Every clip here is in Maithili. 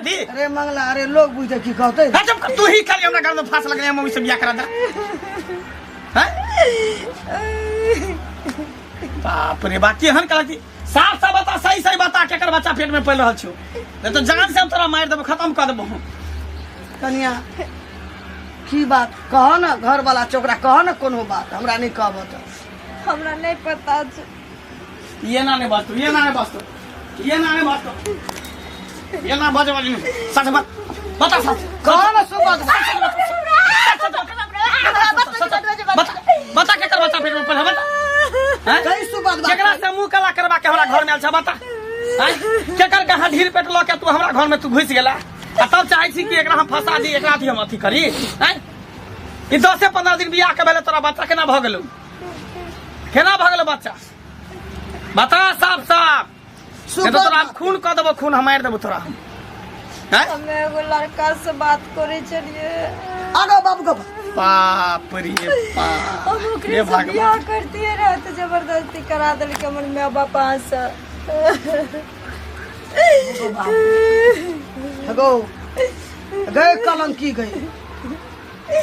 दी अरे मंगला अरे लोग बुझते की कहते हाँ, जब तू ही खाली हमरा घर में फांस लगले मम्मी से बियाह करा दे हैं बाप रे बाप केहन कहलक कि साफ साफ बता सही सही बता केकर बच्चा पेट में पल रहल छौ नहीं तो जान से हम तोरा मारि देबो खत्म कर देबो हम। कनिया की बात कह ना घर वाला चोकरा कह ना कोनो बात हमरा नहीं कहब तो हमरा नहीं पता छै ये ना नहीं बचतो ये ना नहीं बचतो ये ना नहीं बचतो ये ना बजे बजे नहीं सच बता बता सच कह ना सो बात बता बता केकर बच्चा पेट में पल है बता हैं? कहीं सो बात केकरा से मुंह काला करवा के हमरा घर में आयल छ बता आँय? केकर कहाँ ढीर पेट लऽ के तू हमरा घर में तू घुसि गेला आ तब चाहै छी कि एकरा हम फंसा दी एकरा अथी हम अथी करी आँय? ई 10 से 15 दिन बियाह के भेलै तोरा बच्चा केना भऽ गेलौ केना भऽ गेलौ बच्चा बता साफ साफ नहीं तो तोरा हम खून कऽ देबो खून हम मारि देबो तोरा हम आँय? हमे एगो लड़का से बात करे छलिए आगो बाबू को बाप रे बाप हम ओकरे हे से भगवान। बियाह करतिए रहे तो जबरदस्ती करा देलकै हमर माय बाप से गो गए कलम की गई हे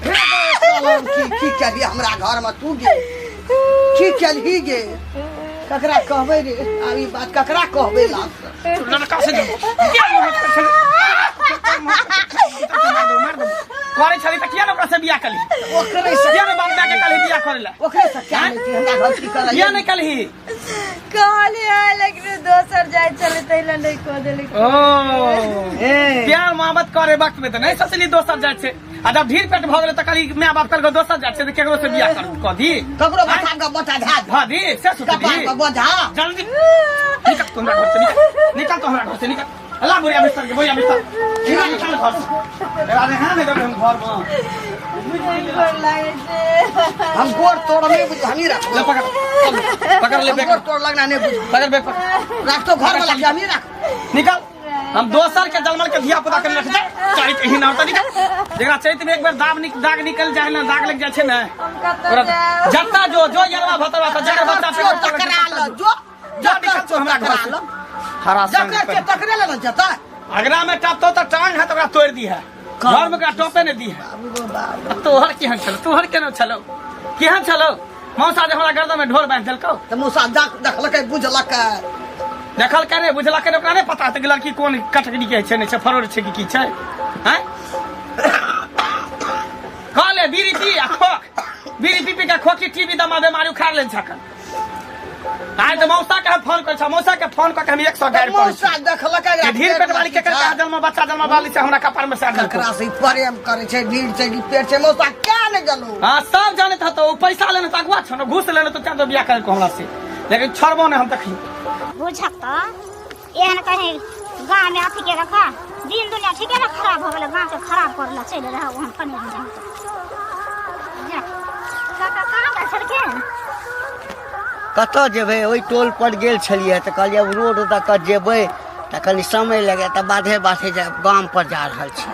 गए कलम की की केलही हमरा घर में तू गे की केलही गे ककरा कहबै रे आब ई बात ककरा कहबै लाज से तू लड़का से जो किया मोहब्बत करै छली? मार देबो, मार देबो। करै छली तऽ किया ने ओकरा से बियाह कली ओकरे से किया ने बाप माय के कहली बियाह करै ला ओकरे से क्या नहीं थी हमरा घर की करै किया नहि कहली कहलिए लेकिन दोसर जाय चले तै ला नहीं कह देलकै ओ ए प्यार मोहब्बत करे वक्त में तऽ नहि सोचली दोसर जाय छै आ जब ढीर पेट भऽ गेलै तऽ कहली माय बाप कहलकै दोसर जाय छै तऽ केकरो से बियाह कर कऽ दी ककरो बता के बता धा भऽ दी से सोचली कपार पर बोझा जल्दी निकल तू हमरा घर से निकल निकल तू हमरा घर से निकल अल्लाह बोरिया बिस्तर के बोरिया बिस्तर निकल निकल घर से एकरा रे नहीं देबै हम घर में गोर लागै छै हम गोर तोड़ नहीं बुझ हमी रख ले पकड़ पकड़ ले हम बैग गोर तोड़ लगना नहीं बुझ पकड़ बैग पकड़ रख तो घर वाला के हमी रख निकल हम दोसर के जलमल के धिया पुता के रख जाए चाहे कहीं ना होता निकल जेकरा चैत में एक बार दाग निक दाग निकल जाए ना दाग लग जाए छै ना हम कतऽ ओकरा जायब जत्ता जो जो यरवा भतरवा सब जकर बच्चा जो टकरा ल जो जो निकल तू हमरा घर से हरा संग जकर के टकरे ले न जता अगरा में टपतो तो टांग है तो ओकरा तोड़ दी है घर में ओकरा टोपे नहीं दी है बाबू गो बाबू आ तोहर केहन छलो तोहर केना छलो केहन छलो मौसा जे हमरा गर्दन में ढोर बांधि देलकौ तऽ मौसा देख देखलकै बुझलकै देखलकै नहि बुझलकै नहि ओकरा नहि पता हेतै कि लड़की कोन कैटेगरी के छै नहि छै फरोर छै कि की छै हैं कहले बीड़ी पी आ खोक बीड़ी पी पी के खोकी टीबी दमा बेमारी उखाड़ लेल छकन आइ तऽ मौसा के हम फोन करै छ मौसा के फोन कऽ के हम 100 गारि पड़ै मौसा देखलकै छी ढीर पेट वाली केकर कहा जन्म बच्चा जन्म वाली से हमरा कपार में साट देलकौ ककरा से प्रेम करै छै भीड़ छै कि पेट छै मौसा क्या ने गेलौ हाँ सब जानैत हतो ओ पैसा लेने तऽ अगुआ छौ ने घूस लेने तऽ तें तो बियाह करेलको हमरा से लेकिन छोड़बो नहि हम तखनी बुझक तऽ एहन कहीं गाँव में अथी के रखा दिन दुनिया ठीके ने खराब हो गेलै गाँव के खराब करला चलि रहा ओहन कनि दिन जा काका कहाँ गेल छलखिन कतऽ जेबै ओहि टोल पर गेल छलियै तऽ कहलियै आब रोड दऽ कऽ जेबै तऽ कनि समय लगै तऽ बाधे बाधे जायब गाम पर जा रहल छी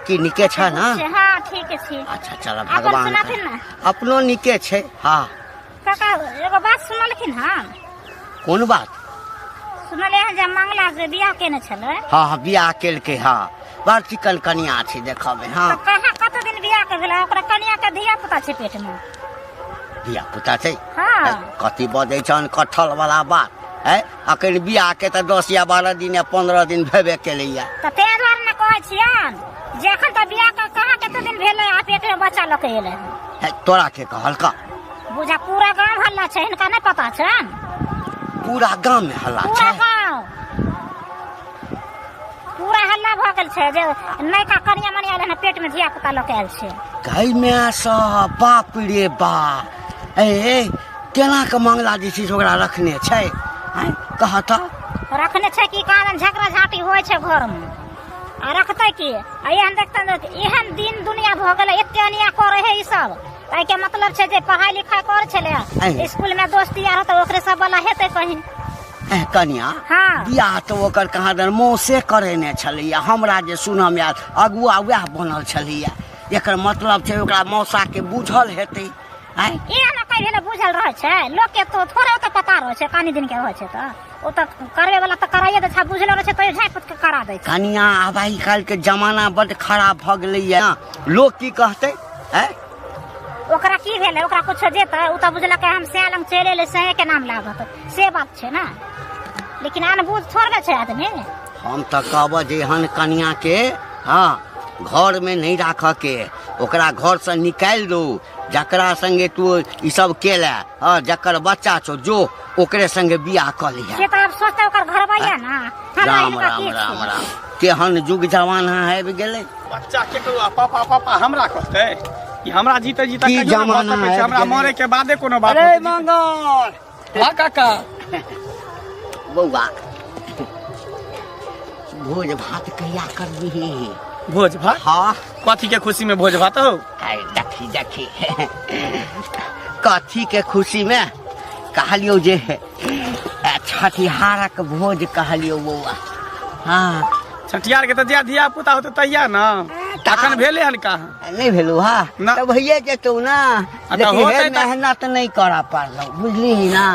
की नीके छ ने हँ ठीक छी अच्छा चल अपन भगवान सुनाथिन ने अपनो नीके छै हँ काका एगो बात सुनलखिन हन कोन बात सुनलियै हन जे मंगला से बियाह केने छलै हँ हँ बियाह केलकै हँ बड़ चिकन कनिया छै देखऽमे हँ तऽ कहाँ कते दिन बियाह के भेलै ओकरा कनिया के धिया पुता छै पेट मे धिया पुता छै हँ कथी बजै छन कटहल वाला बात है अखन बियाह के तऽ 10 या 12 दिन या 15 दिन भेबे केलैया तऽ ताहि दुआरे ने कहै छियनि जे एखन तऽ बियाह के कहाँ कते दिन भेलै आ पेट मे बच्चा लऽ के एलै हन है तोरा के कहलका बुझा पूरा गाँव हल्ला छै हिनका नहि पता छनि पूरा गाम में हल्ला पूरा छै गाँव पूरा हल्ला भऽ गेल छै जे नयका कनिया मनिया एलै हन पेट मे धिया पुता लऽ के आयल छै गै माय सब बाप रे बा ए ए केना के मंगला जे छै से ओकरा रखने छै आँय कह तऽ रखने छै कि कारण झगड़ा झाँटी होइ छै घरमे आ रखतै की आ एहन देखते ने एहन दिन दुनिया भऽ गेलै एते अनिया करै है ई सब एहिके मतलब छै जे पढ़ाई लिखाई करै छलै ऐं। स्कूल में दोस्ती यार होतै ओकरे सब वाला हेतै कहीं एह कनिया हाँ। बियाह तऽ ओकर कहाँ दन मौसे करेने छलैया हमरा जे सुनऽमे आयल अगुआ वएह बनल छलैया एकर मतलब छै ओकरा मौसाके बुझल हेतै आँय एहन कहीं भेलै बुझल रहै छै लोक के तो थोड़े ओते पता रहै छै कनी दिन के होइ छै तऽ ओ तऽ करबे वाला तऽ कराइए दै छै, बुझलो रहै छै तैयो झाँपि पोति के करा दै छै। कनिया, आब आइ काल्हिके जमाना बड्ड खराब भऽ गेलैया, लोक की कहतै? आँय, ओकरा की भेलै? ओकरा कुछो जेतै? ओ तऽ बुझलकै हम सएह लग चलि एलै, सएह के नाम लागत, से बात छै ने। लेकिन अनबूझ थोड़बे छै आदमी। हम तऽ कहबह जे एहन कनियाके हँ घरमे नहि राखऽके, ओकरा घरसँ निकालि दू। जकरा संगे तू ई सब केला, हँ, जकर बच्चा छौ, जो ओकरे संगे बियाह कऽ लिहे। से तऽ आब सोचतै ओकर घरबैया ना। हमरा राम हिनका राम की राम छै? राम, केहन युग जमाना आबि गेलै। बच्चा केकरो आ पापा पापा हमरा कहतै कि हमरा जीते जीते की कहियो नहि भऽ जमाना सकै छै, आबि हमरा गेलै। मरे के बादे कोनो बात अरे होतै जीते। मंगल। हाँ काका। बौआ, भोज भात कहिया करबिही? भोज भात? हाँ। कथी के खुशी में भोज भात हो? अरे देखी देखी, कथी के खुशी में कहलियौ जे छठिहारक भोज कहलियौ बौआ। हाँ, छठिहार के तऽ जहिया धिया पुता होतै तहिया ना, अखन भेले हन कहाँ? नहि भेलौ? हा ना। तऽ भैये जेतौ ना। तऽ लेकिन होतै हे, मेहनत नहि करऽ पड़लौ, बुझलिही ना?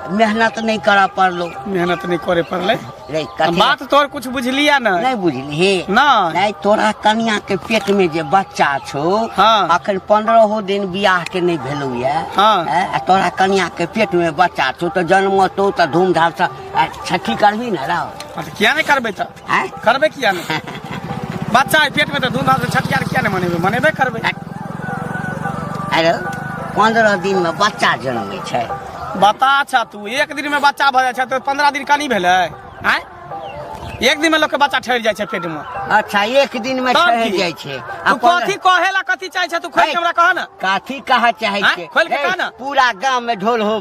मेहनत नहि करऽ पड़लौ। मेहनत नहि करे पड़लै। रे कथी बात तोर कुछ बुझलिया ना? नहि बुझलिही? नहि। नहि, तोरा कनिया के पेट में जे बच्चा छौ, हाँ। अखन 15 दिन बियाह के नहि भेलौ ये, हाँ। हैं, आ तोरा कनिया के पेट में बच्चा छौ तऽ जन्मतौ तऽ धूमधाम से छठी करबी ने रौ? हाँ, तऽ किया नहि करबै तऽ? आँय? करबै किया नहि? बच्चा है पेट में तऽ धूमधाम से छठियार किया नहि मनेबै? मनेबे करबै। अरे 15 दिन में बच्चा जन्मै छै? बता अच्छा, तू एक दिन में बच्चा भऽ जाइ छै तऽ 15 दिन कनी भेलै? आँय, एक दिन में लोक के बच्चा ठहरि जाइ छै पेट में। अच्छा, एक दिन में तब ठहर की? जाइ छै। आ तू कथी कहेला, कथी चाहै छै तू? खोलि के हमरा कह ने। कथी कह चाहै आँय? छै? खोलि के कह ने। पूरा गाम में ढोल हो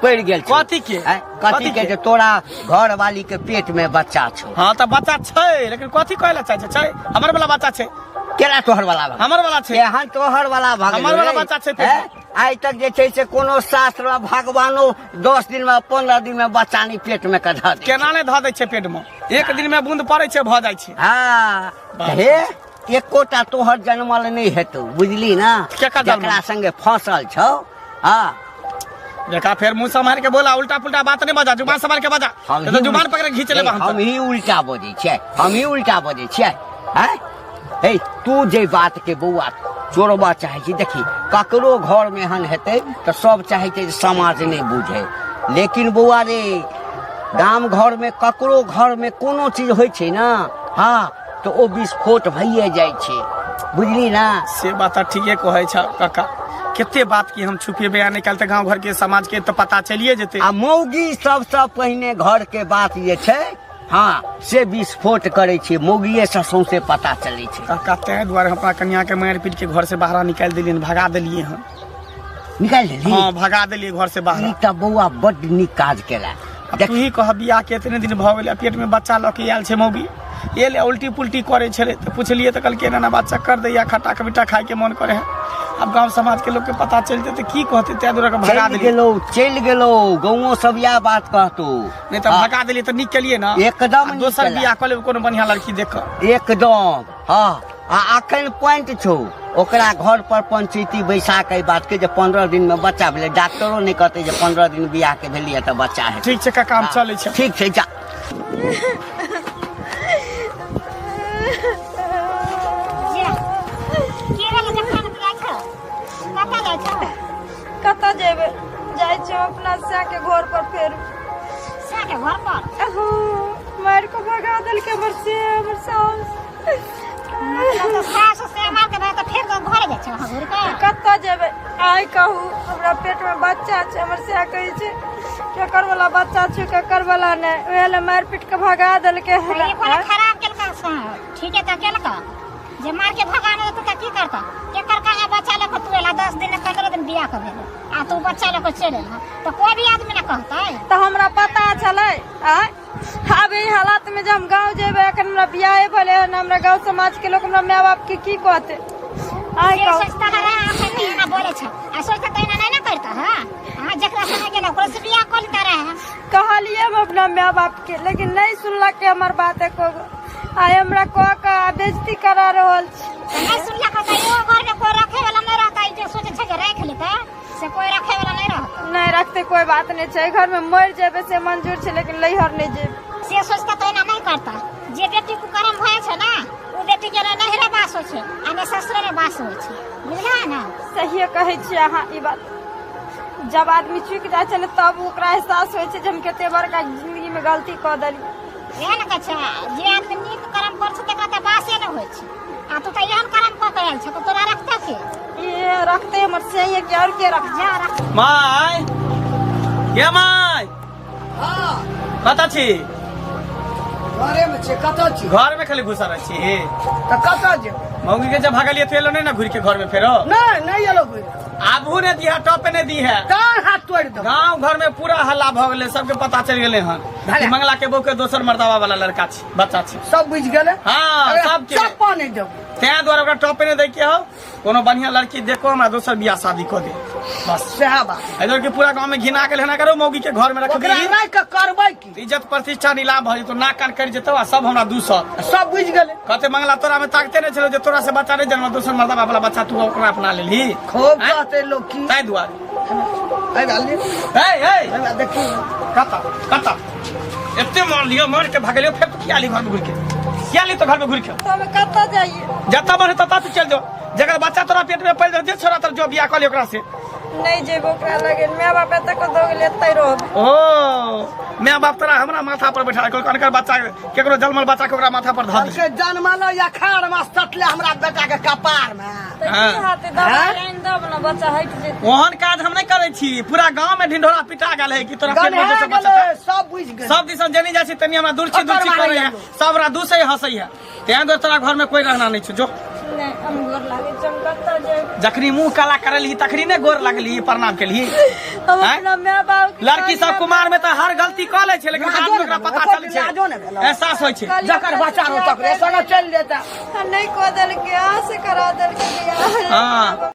पड़ि गेल छौ। कथी के? आँय? कथी कथी के? के? जे तोरा घर वाली के पेट में बच्चा छौ। हाँ तऽ बच्चा छै, लेकिन कथी कहै ला चाहै छै? छै, हमर वाला बच्चा छै। केना तोहर वाला भऽ गेल? हमर वाला छै। एहन तोहर वाला भऽ गेल? हमर वाला रे। बच्चा छै पेट हैं? आइ तक जे छै से कोनो शास्त्र में भगवानो 10 दिन में 15 दिन में बच्चा नहीं पेट में के धऽ दै। केना नहि धऽ दै छै पेट में? एक दिन में बूंद पड़ै छै, भऽ जाइ छै। हाँ बाप। हे, एकोटा तोहर जनमल नहि हेतौ, बुझली ना? केकर जनमल? जकरा संगे फंसल छौ। हाँ। देखा, फेर मुंह सम्हार के बोला, उल्टा पुल्टा बात नहीं बजा, जुबान सम्हार के बजा, हम नहीं तो ही जुबान पकड़ के घींच लेबा हम। हम ही उल्टा बजै छियै? हम ही उल्टा बजै छियै? आँय हे, तू जे बात के बौआ चोरबा चाहै छी, देखी, ककरो घरमे एहन हेतै तऽ सब चाहै छै जे समाज नहि बुझै, लेकिन बौआ रे, गाम घरमे ककरो घरमे कोनो चीज होइ छै ने, हँ, तऽ ओ विस्फोट भइए जाइ छै, बुझली ना? से बात तऽ ठीके कहै छ काका। कते बात की हम छुपेबै? आ निकाल तऽ गाँव घर के समाज के तऽ पता चलिए जेतै। आ मौगी सबसँ पहिने घर के बात जे छै, हँ, से विस्फोट करै छै। मौगिए से सौंसे पता चलै छै। काका, ताहि दुआरे हम अपना कनिया के मारि पीट के घर से बाहर निकालि देलियै, भगा देलियै हन। निकालि देली? हाँ, भगा देलियै घर से बाहर। ई तऽ बौआ बड्ड नीक काज केला। आब तू ही कह, बियाह के एतने दिन भऽ गेलै, पेट में बच्चा लऽ के आयल छै मौगी, एले उल्टी पुल्टी करै छलै तऽ पुछलियै तऽ कहलकै एना एना बात, चक्कर दैया, खट्टा खबिट्टा खायके मन करे है। आब गाँव समाज के लोग के पता चलते तऽ की कहते? ताहि दुआरे भगा चलि देलियै। गेलौ, चलि गेलौ, गाँवो सब इएह बात कहतौ। नहि तऽ भगा देलियै तऽ नीक केलियै ने? एकदम आ नीक दोसर केला। बियाह कऽ लेबै कोनो बढ़िआँ लड़की देख कऽ। एकदम, हँ। आ अखन पॉइंट छौ, ओकरा घर पर पंचायती बैसा के एहि बात के जे 15 दिन में बच्चा भेलै, डॉक्टरो नहि कहतै जे 15 दिन बियाह के भेलियै तऽ बच्चा हेतै। ठीक छै काका, हम चलै छी। ठीक छै, जा। जे के भेलै जखन जाइ छौ? कतऽ जाइ छौ? कतऽ जेबै? जाइ छी हम अपना सै के घर पर फेर। सै के घर पर? अहू, मारि कऽ भगा देलकै हमर से, हमर साउस। मतलब तऽ सास से मार के तऽ फेर तऽ घर जाइ छौ अहाँ घुरि कऽ? कतऽ जेबै आइ कहू? हमरा पेट में बच्चा छै। हमर सै कहै छै केकर वाला बच्चा छै, केकर वाला नहि, ओहे लए मारि पीट कऽ भगा देलकै हमरा। ई कोनो खराब केलका से? ठीके तऽ केलका जे मार के भगा नहि देतौ तऽ की करता? केकर कहाँ बच्चा लऽ कऽ तू एला? 10 दिन 15 दिन बियाह के भेल आ तू बच्चा लऽ कऽ चलि एलह तऽ कोई भी आदमी ने कहतै। तऽ हमरा पता छलै आँय, आब एहि हालात में जे हम गाँव जेबै, एखन हमरा बियाहे भेलै हन, हमरा गाँव समाज के लोक हमरा माय बाप के की कहतै आइ से कहू? सोचता है अखन तऽ एना बोले छ, आ सोचता तऽ एना नहि ने करता है। हाँ, जकरा संगे गेला ओकरा से बियाह कऽ लेता रहे। कहलियै हम अपना माय बाप के, लेकिन नहीं सुनलक हमर बात एको गो। आइ हमरा कह कऽ आ बेइज्जती करा रहल छी। तऽ नहि सुनलक तऽ इहो घर में कोई रखे वाला नहीं रहता। ई जे सोचे छै जे राखि लेतै, से कोई रखे वाला नहीं रहता। नहि रखते कोई बात नहि छै, घर में मरि जेबै से मंजूर छै, लेकिन नैहर नहि जेबै। से सोचता तो एना नहीं करता। जे बेटी कुकर्म भए छै ना, ओ बेटी के ने नैहरे बास होइ छै आ ने ससुरे बास होइ छै, बुझलियै ने? सहिए कहै छियै अहाँ ई बात। जब आदमी चुकि जाइ छै ने तब ओकरा एहसास होइ छै जे हम कते बड़का जिंदगी में गलती कऽ देलियै। एहन कहै छै जे आदमी नीक कर्म करै छै तकरा तऽ बासे नहि होइ छै, आ तू तऽ एहन कर्म कऽ के आयल छ तऽ तोरा रखतै के? ई रखते हमर सही के और के रख जा रख। माय गे माय। हाँ। कतऽ छी? घरे में छी। कतऽ छी? घर में खाली घुसल रहै छी। तऽ कतऽ जेबै? मौगी के जब भगलियै तऽ एलो नहि ने घुरि के घर में फेरो? नहि, नहि एलो घुरि कऽ। आबू ने दिहा, टपे ने दी है। कान हाथ तोड़ि देबौ। गांव घर में पूरा हल्ला भऽ गेलै, सबके पता चलि गेलै हन भले। कि मंगला के बहू के दोसर मर्दावा वाला लड़का छी, बच्चा छी। सब बुझि गेलै। हाँ, अरे, सबके। चप्पा नहि देबौ। तें दुआरे ओकरा टपे नहि दै के हौ। कोनो बढ़िया लड़की देखो, हमरा दोसर बियाह शादी कऽ दे बस। सएह बात। एहि दुआरे कि पूरा गांव में घिना गेल हन, करो मौगी के घर में रख ओकरा दी राखि कऽ करबै की? इज्जत प्रतिष्ठा नीलाम भऽ जेतौ, नाक कान कटि जेतौ आ सब हमरा दूसत। सब बुझि गेलै। कहते मंगला तोरा में ताकते नहि छलौ जे तोरा से बच्चा नहि जन्म, दोसर मर्दाबा वाला बच्चा तू ओकरा अपना लेलही। खूब आँय? कहते लोग की। ताहि दुआरे। एहि बात ले। हे, हे। एहि बात देखी। कतऽ कतऽ एते मार लियो, मार के भगलियो, फेर तू किया ली घर में घुरि के? किया ली तो घर में घुरि के? तो हम कतऽ जाइए? जतऽ मन ततऽ तू चलि जो। जकर बच्चा तोरा पेट में पलि जे छोरा तर जो बियाह कऽ ले ओकरा से। नहि जेबो ओकरा लगे, माय बाप एतऽ कतऽ गेलै, एतै रहबै। ओ माय बाप तोरा हमरा माथा पर बैठा रखल, अनकर बच्चा केकरो जन्मल बच्चा के ओकरा माथा पर धऽ दे। से जन्मल अखाड़ में सटले हमरा बेटा के कपार में। तऽ की हाँ। हेतै? दबाइ आनि देब ने, बच्चा हटि जेतै। ओहन काज हम नहि करै छी। पूरा गांव में ढिंढोरा पिटा गेल है कि तोरा पेट में गन्हा दोसर बच्चा गेलै, छौ। सब बुझि गेलै। सब दिसन जेनी जाइ छी तनी हमरा दूर छी, दूर छी ओकर करै है, मारे सब हमरा दूसै हंसै है। तें दुआरे तोरा घर में कोई रहना नहीं छौ, जो। नहि, हम गोर लागै छी, हम कतऽ जेबै? जखनी मुंह काला करलही तखनी ने गोर लगली, प्रणाम केलही। हम आँय? अपना माय बाप के लड़की सब कहलियै, कुमार में तऽ हर गलती कऽ लै छै, लेकिन लाजो बाद में ने ओकरा भेलौ, पता एको चलै दिन छै, लाजो ने भेलौ। एहसास होइ छै। कहलियै, जकर बच्चा रहो तकरे संगे चलि जेता। नहि कऽ देलकै, अहाँ से करा देलकै बियाह। हाँ।